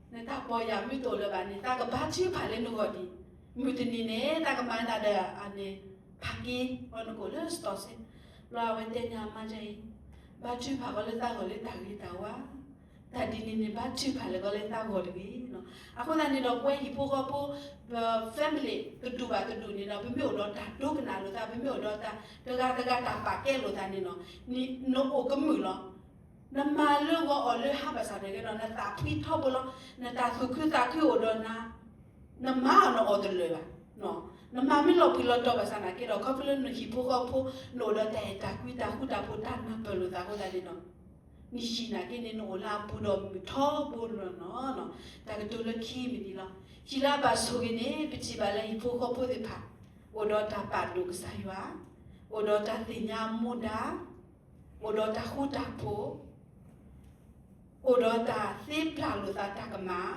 နတၢ်ပီၢ်ယၢ်မ့ၢ်တအိၣ်လၢၤဘၣ်န့ၣ် သးကဘါထုကဖၣ်လၢနဂီၢ်ဒံး, မုၢ်တနံၤန့ၣ် သးကမၤနၤဒီးအန့ၣ် ဖးက့ၤအီၤနကိာ်လၢ store စ့, ဘျီအဝဲတဲန့ၢ်အမါဒ်အံၤ, ဘါထုကဖၣ်ဃီလၢသးဂီၢ်လၢတၢ်ဂ့ၤတၢ်ဝါ တၢ်ဒ်န့ၣ်န့ၣ် ဘါထုကဖၣ်လၢကီလၢသးဂီၢ်တဂ့ၤနီၤ. အဃိသတးန့ၣ်ဒီး ပဝဲဟံၣ်ဖိဃီဖိ ပ family တဒူၣ်ဘၣ်တဒူၣ်န့ၣ်ဒီး ပမ့ၢ်အိၣ်ဒီးတၢ်ဒိကနၣ်လိာ်သး, ပမ့ၢ်အိၣ်ဒီးတၢ် တဂၤတဂၤတၢ်ပာ်ကဲလိာ်သးန့ၣ်နီၤ, နအိၣ်ကမုာ်လီၤ. နမၤလၢဂီၤအီၣ်လၢဟါဘၣ်ဆၣ်န့ၣ်က့ဒီး နသးဖှံထီဘိလီၤ. နတၢ်သူၣ်ခုသးခုအိၣ်ဒီးနၤ, နမၤအီၤနအီၣ်တလၢာ်ဘၣ်. နမၤမ့ၢ်လီၤပှံၤလီၤတီၤဘၣ်ဆၣ်နာ်က့ဒီး ခီဖျိလၢနဟံၣ်ဖိဃီဖိ နအိၣ်ဒီးတၢ်အဲၣ်တၢ်ကွံ တၢ်ဃူတၢ်ဖိး တၢ်နၢ်ပၢၢ်လိာ်သးအဃိသတးန့ၣ်နီၤ နဟံၣ်နာ်က့န့ၣ် နအိၣ်လၢအပူၤဒီးမုာ်ထီဘိလီၤနီၤ. တၢ်ကတိၤလၢခံမံၤဒ်လီၤ. ဟံၣ်လၢအဘၣ်ဆိၣ်ဂ့ၤန့ၣ် ပထံၣ်ဘၣ်လၢဟံၣ်ဖိဃီဖိသ့ၣ်တဖၣ် အိၣ်ဒီးတၢ်ပာ်ဒိၣ်ကစၢ်ယွၤ, အိၣ်ဒီးတၢ်သ့ၣ်ညါအမူဒါ, အိၣ်ဒီးတၢ်ဃူတၢ်ဖိး, အိၣ်ဒီးတၢ်သ့ပျၢ်လိာ်သးတၢ်ကမၣ်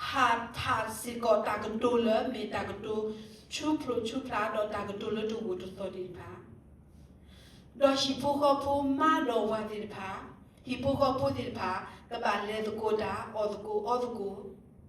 ဟးထီၣ်စ့ၢ်ကီးတၢ်ကတိၤလၢမ့ၢ်တၢ်ကတိၤဆူၣ်ဖျိးဆူၣ်ဖျါ ဒီးတၢ်ကတိၤလၢတဂိာ်တသီၣ်သ့ၣ်တဖၣ်, ဒီးဟံၣ်ဖိဃီဖိမါဒီးဝၤသ့ၣ်တဖၣ်, ဟံၣ်ဖိဃီဖိသ့ၣ်တဖၣ် ကဘၣ်လဲၤသကိးတၢ် အီၣ်သကိးအီသကိး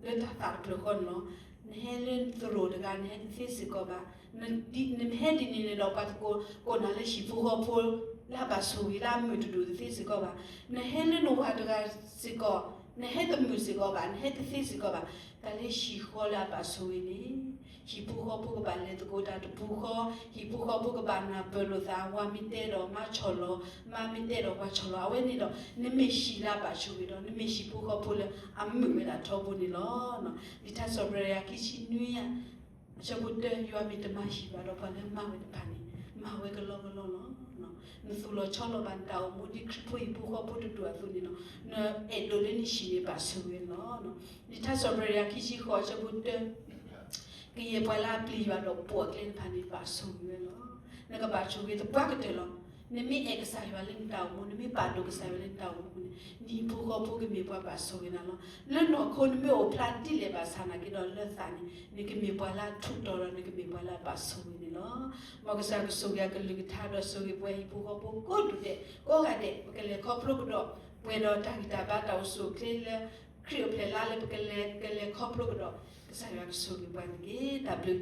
လၢတၢ်သးတဖျၢၣ်ဃီန့ၣ်လီၤ. နဟဲလၢနသရိာ်တဂၤ နဟဲတသ့စ့ၢ်ကီးဘၣ်. နဟဲဒ်န့ၣ်န့ၣ်ဒီး ပှၤသကိးကိးနၤလၢဟံၣ်ဖိဃီဖိ လၢအဘၣ်ဆိၣ်ဂ့ၤလၢအမုာ်တဒူၣ်တသ့စ့ၢ်ကီးဘၣ်. နဟဲလၢနဝၤတဂၤစ့ၢ်ကီး နဟဲတမုာ်စ့ၢ်ကီးဘၣ်, နဟဲတသ့စ့ၢ်ကီးဘၣ်. တၢ်လၢဟံၣ်ဃီလၢအဘၣ်ဆိၣ်ဂ့ၤန့ၣ် ဟံၣ်ဖိဃီဖိကဘၣ်လဲၤသကိးတၢ်တပူၤဃီ, ဟံၣ်ဖိဃီဖိကဘၣ်နၢ်ပၢၢ်လိာ်သး, ဝၤမ့ၢ်တဲဒီးမါဆီၣ်လီၤ, မါမ့ၢ်တဲဒီးဝၤဆီၣ်လီၤ. အဝဲန့ၣ်ဒီး နမ့ၢ်ဟံၣ်လၢအဘၣ်ဆိၣ်ဂ့ၤဒီး နမ့ၢ်ဟံၣ်ဖိဃီဖိလၢအမုာ်ဝဲဒၣ်ထီဘိန့ၣ်လီၤ. လံာ်ထါစံးပတြၢၤ ခံဆံနွံ အဆၢဖိတၢ, ယွၤမ့ၢ်တမၤဟံၣ်ဘၣ်ဒီး ပှၤလၢမၤဝဲတဖၣ်န့ၣ် မၤဝဲကလီကလီလီၤ. နသူၣ်လီၤဆီလီၤဘၣ်နတၢ်အိၣ်မူ ဒ်ခရံာ်ဖိဟံၣ်ဖိဃီဖိတဒူၣ်အသိးန့ၣ်လီၤ. နအဲၣ်ဒိးလၢနဟံၣ်န့ၣ်ဘၣ်ဆိၣ်ဂ့ၤလီၤ. လံာ်ထါစံးပတြၢၤ ခံဆံဃိး အဆၢဖိတၢ, ကယဲၢ်ပှၤလၢအပျံၤယွၤဒီးပိာ်အကျဲတဖၣ်န့ၣ် ဘၣ်ဆိၣ်ဂ့ၤဝဲလီၤ. နကဘၣ်ဆိၣ်ဂ့ၤသပှၢ်ကတၢၢ်လီၤ. နမ့ၢ်အဲၣ်ကစၢ်ယွၤလၢနတၢ်အိၣ်မူ, နမ့ၢ်ပာ်ဒိၣ်ကစၢ်ယွၤလၢနတၢ်အိၣ်မူန့ၣ် နဟံၣ်ဖိဃီဖိကမ့ၢ်ပှၤဘၣ်ဆိၣ်ဂ့ၤနၤလီၤ. လၢနီၢ်ခိနမ့ၢ်အိၣ်ဖျါဒ်လဲၣ်ဘၣ်ဆၣ်နာ်က့ဒီး လၢသးန့ၣ် နကမ့ၢ်ပှၤလၢအထူးတီၤဒီး နကမ့ၢ်ပှၤလၢအဘၣ်ဆိၣ်ဂ့ၤန့ၣ်လီၤ. မ်ကစၢ်ကဆိၣ်ဂ့ၤအကလုၢ်ကထါဒီးဆိၣ်ဂ့ၤပဝဲဟံၣ်ဖိဃီဖိကိးဒူၣ်ဒဲး ကိးဂၤဒဲး ပကလဲၤခီဖျိကဒီး ပှဲၤဒီးတၢ်ဂံၢ်တၢ်ဘါတၢ်အိၣ်ဆူၣ်အိၣ်ချ့လၢ ခရံာ်အိၣ်ဖျဲၣ်လါလၢပကလဲၤ ကလဲၤခီဖျိကဒီး ကစၢ်ယွၤကဆိၣ်ဂ့ၤပှၤန့ၣ်တက့ၢ်. တၢ်ဘျုး